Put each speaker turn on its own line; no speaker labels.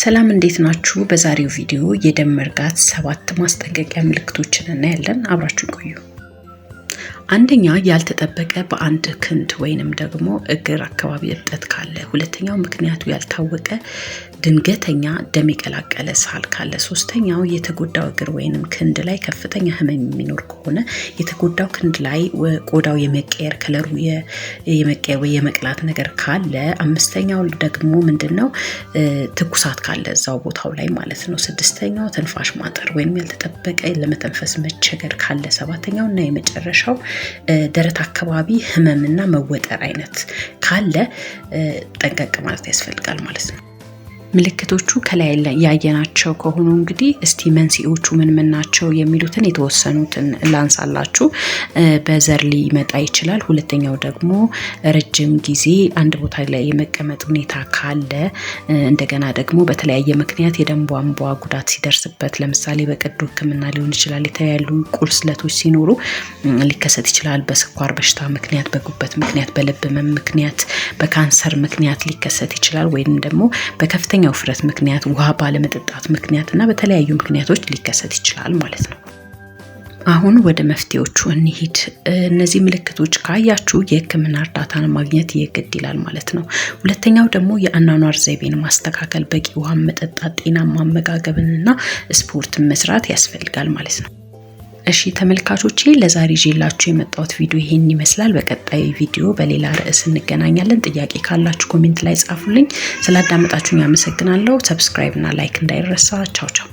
ሰላም፣ እንዴት ናችሁ? በዛሬው ቪዲዮ የደም መርጋት ሰባት ማስጠንቀቂያ ምልክቶችን እናያለን። አብራችሁን ቆዩ። አንደኛ፣ ያልተጠበቀ በአንድ ክንድ ወይንም ደግሞ እግር አካባቢ እብጠት ካለ። ሁለተኛው፣ ምክንያቱ ያልታወቀ ድንገተኛ ደም የቀላቀለ ሳል ካለ። ሶስተኛው፣ የተጎዳው እግር ወይንም ክንድ ላይ ከፍተኛ ህመም የሚኖር ከሆነ፣ የተጎዳው ክንድ ላይ ቆዳው የመቀየር፣ ከለሩ የመቀየር ወይ የመቅላት ነገር ካለ። አምስተኛው ደግሞ ምንድን ነው? ትኩሳት ካለ እዛው ቦታው ላይ ማለት ነው። ስድስተኛው፣ ትንፋሽ ማጠር ወይንም ያልተጠበቀ ለመተንፈስ መቸገር ካለ። ሰባተኛው እና የመጨረሻው፣ ደረት አካባቢ ህመምና መወጠር አይነት ካለ ጠንቀቅ ማለት ያስፈልጋል ማለት ነው። ምልክቶቹ ከላይ ያየናቸው ከሆኑ እንግዲህ እስቲ መንስኤዎቹ ምን ምን ናቸው የሚሉትን የተወሰኑትን ላንሳላችሁ። በዘር ሊመጣ ይችላል። ሁለተኛው ደግሞ ረጅም ጊዜ አንድ ቦታ ላይ የመቀመጥ ሁኔታ ካለ፣ እንደገና ደግሞ በተለያየ ምክንያት የደም ቧንቧ ጉዳት ሲደርስበት፣ ለምሳሌ በቀዶ ሕክምና ሊሆን ይችላል። የተለያዩ ቁስለቶች ሲኖሩ ሊከሰት ይችላል። በስኳር በሽታ ምክንያት፣ በጉበት ምክንያት፣ በልብ ህመም ምክንያት፣ በካንሰር ምክንያት ሊከሰት ይችላል። ወይም ደግሞ በከፍተኛ ውፍረት ምክንያት፣ ውሃ ባለመጠጣት ምክንያት እና በተለያዩ ምክንያቶች ሊከሰት ይችላል ማለት ነው። አሁን ወደ መፍትሄዎቹ እንሂድ። እነዚህ ምልክቶች ካያችሁ የህክምና እርዳታን ማግኘት የግድ ይላል ማለት ነው። ሁለተኛው ደግሞ የአኗኗር ዘይቤን ማስተካከል፣ በቂ ውሃ መጠጣት፣ ጤናማ አመጋገብንና ስፖርትን መስራት ያስፈልጋል ማለት ነው። እሺ ተመልካቾቼ፣ ለዛሬ ይዤላችሁ የመጣሁት ቪዲዮ ይሄን ይመስላል። በቀጣይ ቪዲዮ በሌላ ርዕስ እንገናኛለን። ጥያቄ ካላችሁ comment ላይ ጻፉልኝ። ስላዳመጣችሁኝ አመሰግናለሁ። Subscribe እና like እንዳይረሳ። ቻው ቻው።